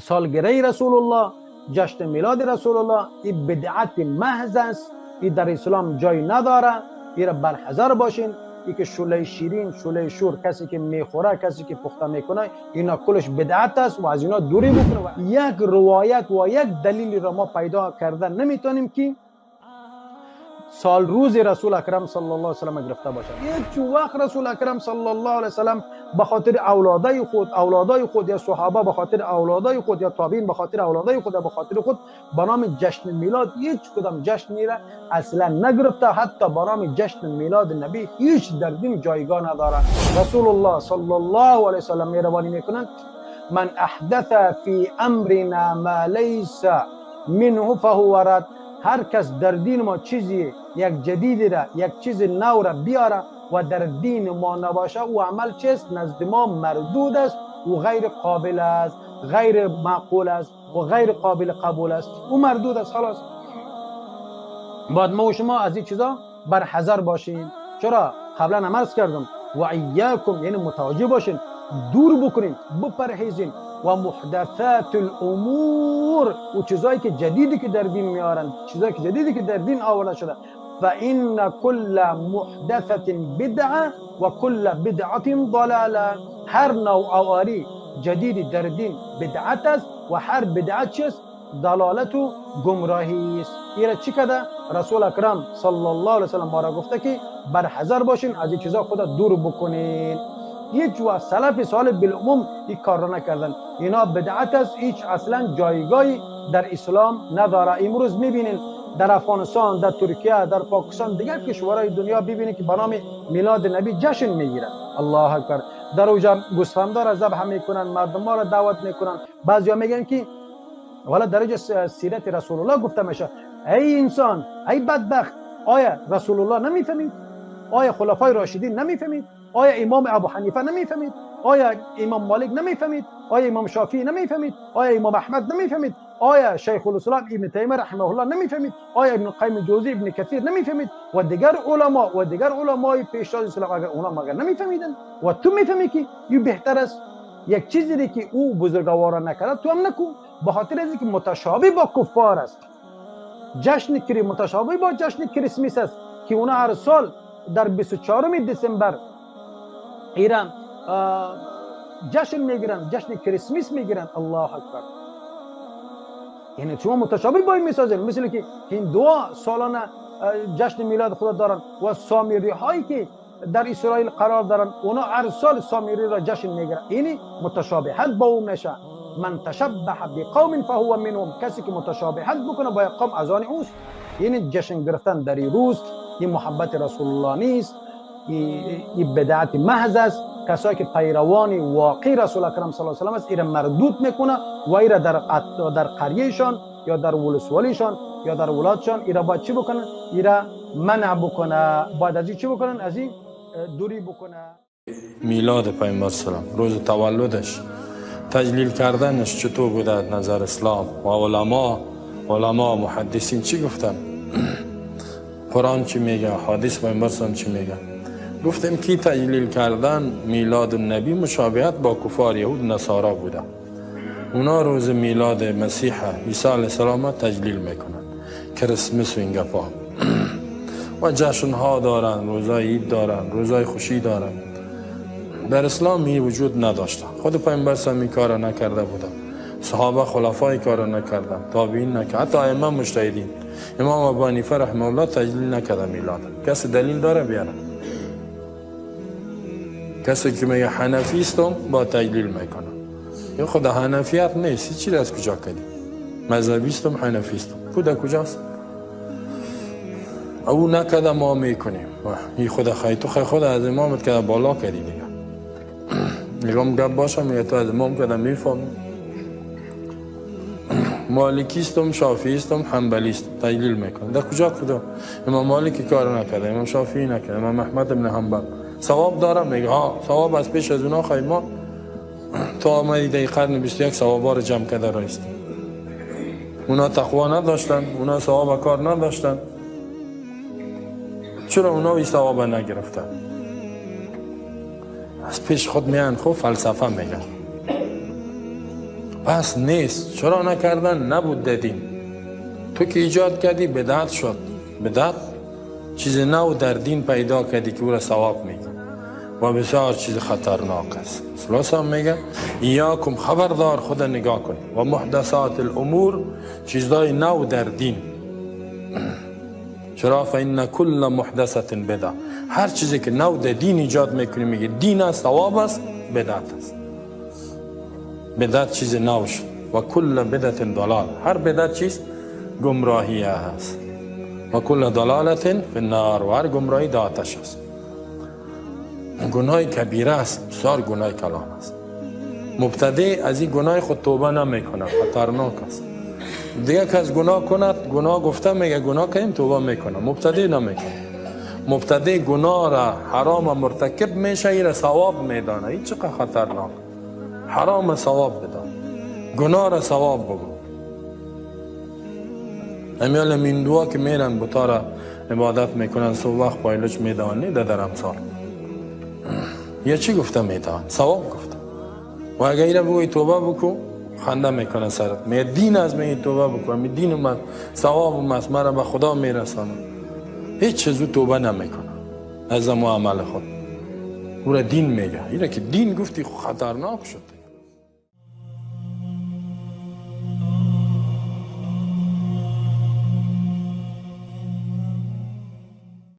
سالگره رسول الله، جشن میلاد رسول الله، این بدعت محض است، این در اسلام جای نداره، این را برحذر باشین. این که شوله شیرین، شوله شور، کسی که میخوره، کسی که پخته میکنه، اینا کلش بدعت است و از اینا دوری بکنه. و یک روایت و یک دلیلی را ما پیدا کردن نمیتونیم که سال روز رسول اکرم صلی الله علیه وسلم گرفته باشد. هیچ وقت رسول اکرم صلی الله علیه وسلم به خاطر اولادای خود، اولادای خود یا صحابه به خاطر اولادای خود یا تابعین به خاطر اولادای خود یا به خاطر خود به نام جشن میلاد هیچ کدام جشنی را اصلا نگرفته. حتی به نام جشن میلاد نبی هیچ در دین جایگاه نداره. رسول الله صلی الله علیه وسلم مهربانی میکنند من احدث فی امرنا ما لیس منه فهو رد. هر کس در دین ما چیزی یک جدیدی را، یک چیز نو را بیاره و در دین ما نباشه، او عمل چیست؟ نزد ما مردود است و غیر قابل است، غیر معقول است و غیر قابل قبول است، او مردود است. خلاص باید ما و شما از این چیزا بر حذر باشیم. چرا؟ قبلا هم عرض کردم و ایاکم، یعنی متوجه باشین، دور بکنین، بپرهیزین و محدثات الامور و چیزایی که جدیدی که در دین میارن، چیزایی که جدیدی که در دین آورده شده. فان كل محدثه بدعه و كل بدعه ضلاله. هر نوع آواری جدیدی در دین بدعت است و هر بدعت چیست؟ ضلالت و گمراهی است. ایره چی کده؟ رسول اکرم صلی الله علیه وسلم ما را گفته که بر حذر باشین، از این چیزا خود دور بکنین. هیچ وقت سلف صالح بالعموم این کار را نکردن. اینا بدعت است، هیچ اصلا جایگاهی در اسلام نداره. امروز میبینین در افغانستان، در ترکیه، در پاکستان، دیگر کشورهای دنیا ببینید که به نام میلاد نبی جشن میگیرن. الله اکبر. در اوجا گوسفندا را ذبح میکنن، مردم ها را دعوت میکنن. بعضیا میگن که والا درجه سیرت رسول الله گفته میشه. ای انسان، ای بدبخت، آیا رسول الله نمیفهمید؟ آیا خلفای راشدین نمیفهمید؟ آیا امام ابو حنیفه نمیفهمید؟ آیا امام مالک نمیفهمید؟ آیا امام شافعی نمیفهمید؟ آیا امام احمد نمیفهمید؟ آیا شیخ الاسلام ابن تیمیه رحمه الله نمیفهمید؟ آیا ابن قیم جوزی، ابن کثیر نمیفهمید؟ و دیگر علما و دیگر علمای پیشتاز اسلام اگر اونا مگر نمیفهمیدن و تو میفهمی که این بهتر است؟ یک چیزی که او بزرگوارا نکرد تو هم نکن، به خاطر از اینکه متشابه با کفار است. جشن کری متشابه با جشن کریسمس است که اونا هر سال در 24 دسامبر ایران جشن میگیرن، جشن کریسمس میگیرن. الله اکبر. یعنی شما متشابه با این میسازین، مثل که هندوها سالانه جشن میلاد خود دارن و سامری هایی که در اسرائیل قرار دارن اونا هر سال سامری را جشن میگیرن. یعنی متشابهت با او میشه. من تشبه بقوم فهو منهم. کسی که متشابهت بکنه با قوم از آن اوست. یعنی جشن گرفتن در این روز این محبت رسول الله نیست، این بدعت محض است. کسایی که پیروان واقعی رسول اکرم صلی الله علیه و سلم است ایره مردود میکنه و ایره در قریهشان یا در ولسوالیشان یا در ولادشان ایره باید چی بکنن؟ ایره منع بکنه. باید از این چی بکنن؟ از این دوری بکنه. میلاد پیامبر سلام، روز تولدش، تجلیل کردنش چطور بوده از نظر اسلام و علما محدثین چی گفتن؟ قرآن چی میگه؟ حدیث پیامبر سلام چی میگه؟ گفتیم که تجلیل کردن میلاد النبی مشابهت با کفار یهود نصارا بوده. اونا روز میلاد مسیح عیسی علیه السلام تجلیل میکنن، کریسمس و این گپا و جشن ها دارن، روزای عید دارن، روزای خوشی دارن. در اسلام می وجود نداشته. خود پیامبر سلام این کار نکرده بودن، صحابه خلفای کار نکردن، تابعین نکردن، حتی ائمه مجتهدین. امام ابو حنیفه رحمه الله تجلیل نکرده میلاد. کسی دلیل داره بیاره؟ کسی که میگه حنفیستم با تجلیل میکنه، این خود حنفیت نیست. چی از کجا کردی؟ مذهبیستم، حنفیستم، خود کجاست؟ او نکرده ما میکنیم. این خود خیلی تو خود از امامت که بالا کردی دیگه. میگم گپ باشم میگه تو از امام کردم میفهمی. مالکیستم، شافعیستم، حنبلیستم، تجلیل میکنه. در کجا کجا؟ امام مالکی کار نکرده، امام شافعی نکرده، امام احمد بن حنبل ثواب دارم میگه ها ثواب از پیش از اونا خواهی. ما تو آمدی در قرن 21 ثوابا رو جمع کرده رایست. اونا تقوا نداشتن، اونا ثواب کار نداشتن، چرا اونا این ثواب نگرفتن؟ از پیش خود میان خب فلسفه میگن. پس نیست. چرا نکردن؟ نبود در دین. تو که ایجاد کردی بدعت شد. بدعت چیز نو در دین پیدا کردی که او را ثواب میگه و بسیار چیز خطرناک است. رسول الله میگه ایاکم، خبردار خود نگاه کن، و محدثات الامور، چیزهای نو در دین. چرا؟ فإن کل محدثة بدعة. هر چیزی که نو در دین ایجاد میکنی میگه دین است، ثواب است، بدعت است. بدعت چیز نو شد. و کل بدعة ضلال، هر بدعت چیز گمراهی است. و کل ضلالة فی النار، و هر گمراهی در آتش است. گناه کبیره است، بسیار گناه کلان است. مبتدع از این گناه خود توبه نمیکنه، خطرناک است. دیگه کس گناه کند، گناه گفته میگه گناه کنیم توبه میکنه، مبتدع نمیکنه. مبتدع گناه را حرام مرتکب میشه، این را ثواب میدانه. این چقدر خطرناک، حرام ثواب بدان، گناه را ثواب بگو. امیال میندوها که میرن بتا را عبادت میکنن، صبح وقت پایلوچ میدانی در امثال یا چی گفته میدان؟ ثواب گفته. و اگه ایره بگوی توبه بکو، خنده میکنه سرت، میگه دین از می توبه بکن، می دین اومد ثواب اومد مرا به خدا میرسانه. هیچ چیزو توبه نمیکنه از امو عمل خود. او را دین میگه. ایره که دین گفتی خطرناک شد.